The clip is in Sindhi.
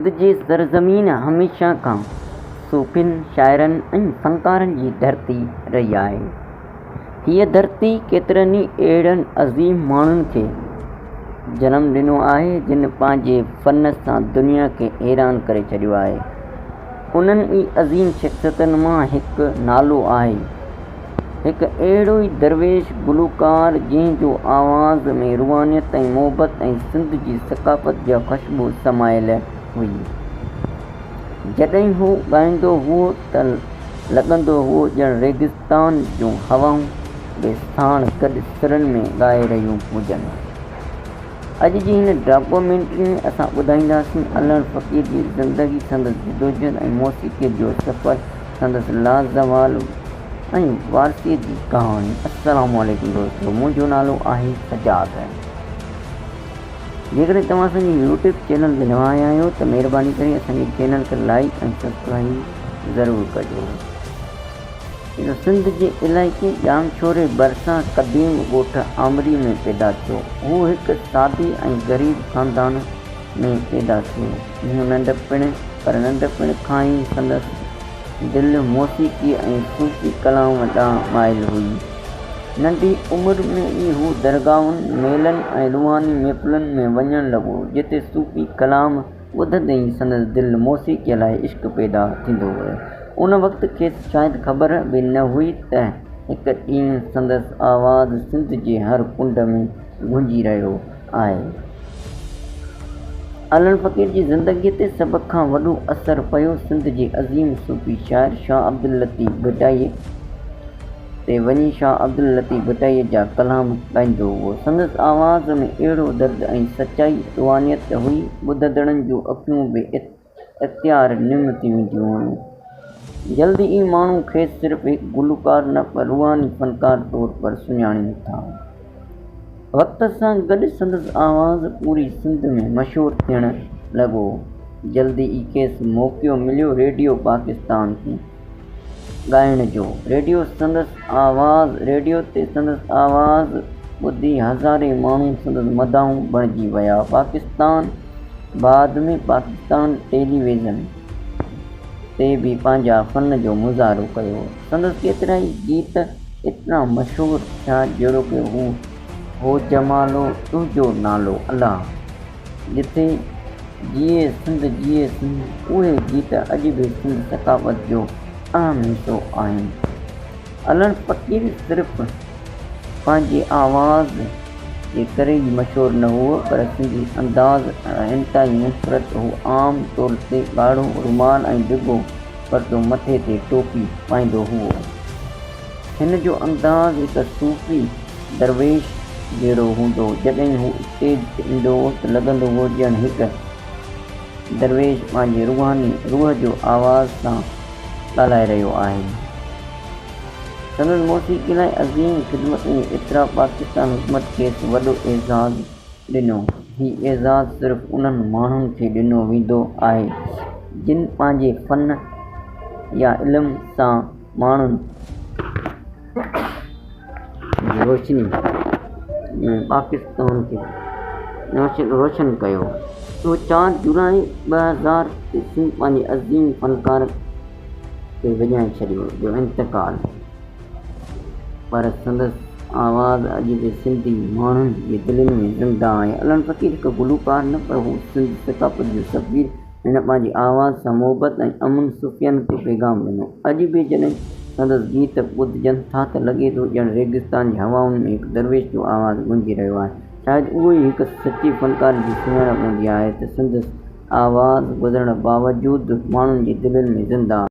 سنڌ جي سرزمين هميشه کان صوفين، شاعرن ۽ فنڪارن جي ڌرتي رهي آهي. هيء ڌرتي ڪيترن ئي اهڙن عظيم ماڻهن کي جنم ڏنو آهي، جن پنهنجي فن سان دنيا کي حيران ڪري ڇڏيو آهي. انهن ئي عظيم شخصيتن مان هڪ نالو آهي. هڪ اهڙو ئي درويش گلوڪار جنهن جو آواز ۾ روحانيت ۽ محبت ۽ سنڌ جي ثقافت جا خوشبو سمايل هئي. جڏهن هو ڳائيندو هئو ته لڳندو هئو ڄڻ ريگستان جون هوائون به ساڻ گڏ سرن ۾ ڳائي رهيون هجن. اڄ جي هن ڊاڪومينٽري ۾ اسان ٻڌائينداسين علڻ فقير جي زندگي، سندس جدوجهد ۽ موسيقيء جو سفر، سندس لازوال ۽ وارثيء جي ڪهاڻي. السلام عليڪم دوستو منهنجو نالو آهي سجاد. جيڪڏهن توهان اسان جي يوٽيوب چينل تي نوان آيا آهيو ته مهرباني ڪري اسان جي چينل کي لائيڪ ۽ سبسڪرائيب ضرور ڪجو. اهو سنڌ جي علائقي ڄامشوري ڀرسان قديم ڳوٺ آمري ۾ پيدا ٿيو. هو هڪ سادي ۽ غريب خاندان ۾ پيدا ٿيو. هو ننڍپڻ پر ننڍپڻ کان ئي سندس دل موسيقيء ۽ صوفي ڪلام ڏانهن مائل هئي. ننڍي عمر ۾ ئي هو درگاهن، ميلن ۽ روحاني محفلن ۾ وڃڻ لڳو، جتي صوفي ڪلام ٻڌندي ئي سندس دل موسيقيء لاء عشق پيدا ٿيندو ويو. ان وقت کيس شايد خبر به نه هئي ته هڪ ڏينهن سندس آواز سنڌ جي هر ڪنڊ ۾ گونجي رهيو آهي. علڻ فقير جي زندگيء تي سڀ کان وڏو اثر پيو سنڌ جي عظيم صوفي شاعر شاهه عبداللطيف ڀٽائيء تي وڃي شاهه عبداللطيف ڀٽائيء جا ڪلام ڳائيندو هئو. سندس آواز ۾ اهڙو درد ۽ سچائي، روحانيت هئي، ٻڌندڙن جون اکيون بي اختيار نم ٿي وينديون هيون. جلد ئي ماڻهو کيس صرف هڪ گلوڪار نه پر روحاني فنڪار طور پر سڃاڻين ٿا. وقت سان گڏ سندس آواز پوري سنڌ ۾ مشهور ٿيڻ لڳو. جلد ئي کيس موقعو مليو ريڊيو پاڪستان تي ڳائڻ جو. ريڊيو سندس آواز ريڊيو تي سندس آواز ٻڌي هزارين ماڻهو سندس مداحون بڻجي ويا. پاڪستان بعد ۾ پاڪستان ٽيليويزن تي به پنهنجا فن جو مظاهرو ڪيو. سندس ڪيترائي گيت ايترا مشهور ٿيا جهڙوڪ هو هو جمالو تنهنجو نالو الله. جتي جيئي سنڌ جيئي سنڌ اهي گيت اڄ به سنڌ ثقافت جو اهم حصو آهن. علڻ فقير صرف پنهنجي آواز جي ڪري ئي مشهور نه هو پر سنڌي انداز انتهائي منفرد هو. عام طور تي ڳاڙهو رومال ۽ ڊگهو پردو مٿي تي ٽوپي پائيندو هو. هن جو انداز هڪ صوفي درويش جهڙو هوندو هو. جڏهن هو اسٽيج تي ايندو هو ته لڳندو هو ڄڻ هڪ درويش پنهنجي روحاني روح جو آواز سان ڳالهائي رهيو آهي. سندس موسيقي لاء عظيم خدمتن جو اعتراف پاڪستان حڪومت کيس وڏو اعزاز ڏنو. هي اعزاز صرف انهن ماڻهن کي ڏنو ويندو آهي، جن پنهنجي فن يا علم سان ماڻهن جي روشني ۾ پاڪستان کي روشن ڪيو. سو چار جولاء 2000 تي سنڌ پنهنجي عظيم فنڪار کي وڃائي ڇڏيو جو انتقال پر سندس آواز اڄ به سنڌي ماڻهن جي دلين ۾ زنده آهي. علڻ فقير هڪ گلوڪار نه پر هو سنڌ ثقافت جو سفير هن پنهنجي آواز سان محبت ۽ امن صوفيانه جو پيغام ڏنو. اڄ به جڏهن سندس گيت ٻڌجن ٿا ته لڳي ٿو ڄڻ ريگستان جي هوائن ۾ هڪ درويش جو آواز گونجي رهيو آهي. شايد اهو ئي هڪ سچي فنڪار جي سڃاڻپ هوندي آهي ته سندس آواز گذرڻ باوجود ماڻهن جي دلين ۾ زنده آهي.